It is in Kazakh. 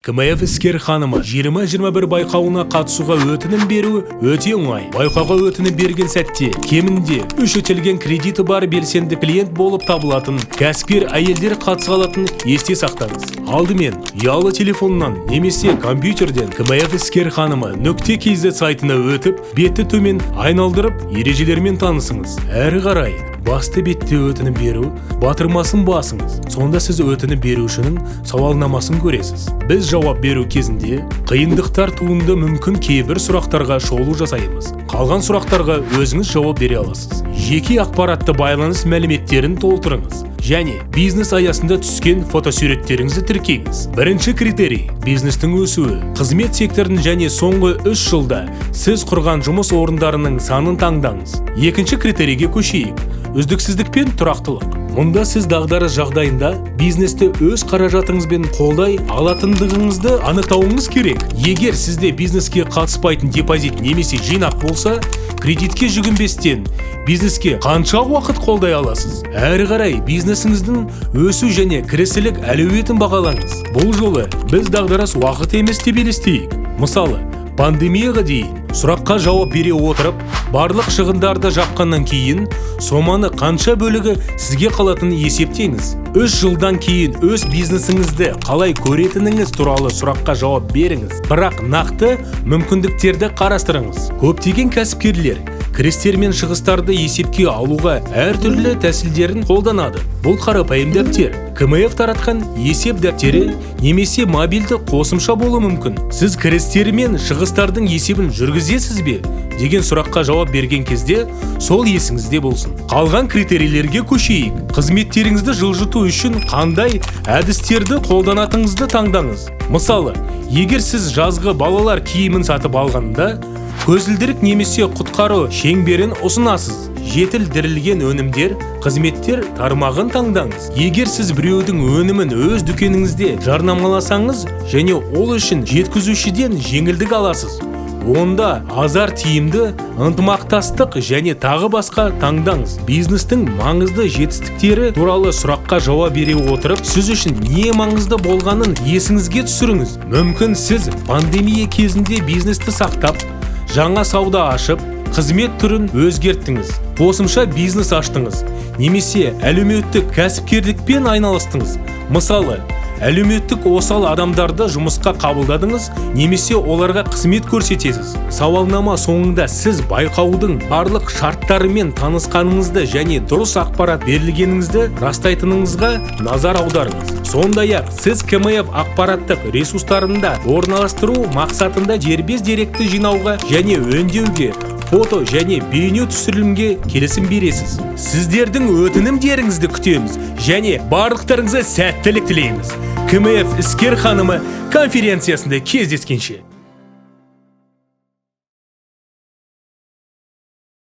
КМФ іскер ханымы 2021 байқауына қатысуға өтінім беру өте оңай. Байқауға өтінім берген сәтте кемінде үш өтелген кредиті бар белсенді клиент болып табылатын кәсіпкер әйелдер қатыса алатын, есте сақтаңыз. Алдымен ұялы телефоннан немесе компьютерден КМФ іскер ханымы .kz сайтына өтіп, бетті төмен айналдырып, ережелермен танысыңыз. Әрі қарай басты бетте «Өтінім беру» батырмасын басыңыз. Сонда сіз өтінім берушінің сауалнамасын көресіз. Біз жауап беру кезінде қиындықтар туынды мүмкін кейбір сұрақтарға шолу жасаймыз. Қалған сұрақтарға өзіңіз жауап бере аласыз. Жеке ақпаратты, байланыс мәліметтерін толтырыңыз және бизнес аясында түскен фотосуреттеріңізді тіркеңіз. Бірінші критерий – бизнестің өсуі. Қызмет секторын және соңғы 3 жылда сіз құрған жұмыс орындарының санын таңдаңыз. Екінші критерийге көшейік: үздіксіздік пен тұрақтылық. Мұнда сіз дағдарыс жағдайында бизнесті өз қаражатыңызбен қолдай алатындығыңызды анықтауыңыз керек. Егер сізде бизнеске қатыспайтын депозит немесе жинақ болса, кредитке жүгінбестен бизнеске қанша уақыт қолдай аласыз? Әрі қарай бизнесіңіздің өсу және кірісілік әлеуетін бағалаңыз. Бұл жолы біз дағдарыс уақыт емес деп елестейік. Мысалы, пандемияға дейін. Сұраққа жауап бере отырып, барлық шығындарды жапқаннан кейін соманы қанша бөлігі сізге қалатынын есептеңіз. 3 жылдан кейін өз бизнесіңізді қалай көретініңіз туралы сұраққа жауап беріңіз, бірақ нақты мүмкіндіктерді қарастырыңыз. Көптеген кәсіпкерлер кірістер мен шығыстарды есепке алуға әртүрлі тәсілдерін қолданады. Бұл қарапайым дәптер, КМФ таратқан есеп дәптері немесе мобильді қосымша болуы мүмкін. Сіз кірістер мен шығыстардың есебін жүргізесіз бе деген сұраққа жауап берген кезде сол есіңізде болсын. Қалған критерийлерге көшейік. Қызметтеріңізді жылжыту үшін қандай әдістерді қолданатыныңызды таңдаңыз. Мысалы, егер сіз жазғы балалар киімін сатып алғанда көзілдірік немесе құтқару шеңберін ұсынасыз, жетілдірілген өнімдер, қызметтер тармағын таңдаңыз. Егер сіз біреудің өнімін өз дүкеніңізде жарнамаласаңыз және ол үшін жеткізушіден жеңілдік аласыз, онда азар тиімді ынтымақтастық және тағы басқа таңдаңыз. Бизнестің маңызды жетістіктері туралы сұраққа жауап бере отырып, сіз үшін не маңызды болғанын есіңізге түсіріңіз. Мүмкін, сіз пандемия кезінде бизнесті сақтап, жаңа сауда ашып, қызмет түрін өзгерттіңіз, қосымша бизнес аштыңыз немесе әлеуметтік кәсіпкерлікпен айналыстыңыз. Мысалы, әлеуметтік осал адамдарды жұмысқа қабылдадыңыз немесе оларға қызмет көрсетесіз. Сауалнама соңында сіз байқаудың барлық шарттарымен танысқаныңызды және дұрыс ақпарат берілгеніңізді растайтыныңызға назар аударыңыз. Сондай-ақ сіз КМФ ақпараттық ресурстарында орналастыру мақсатында дербес деректі жинауға және өңдеуге, фото және бейне түсірілімге келісім бересіз. Сіздердің өтінімдеріңізді күтеміз және барлықтарыңызға сәттілік тілейміз. КМФ іскер ханымы конференциясында кездескенше!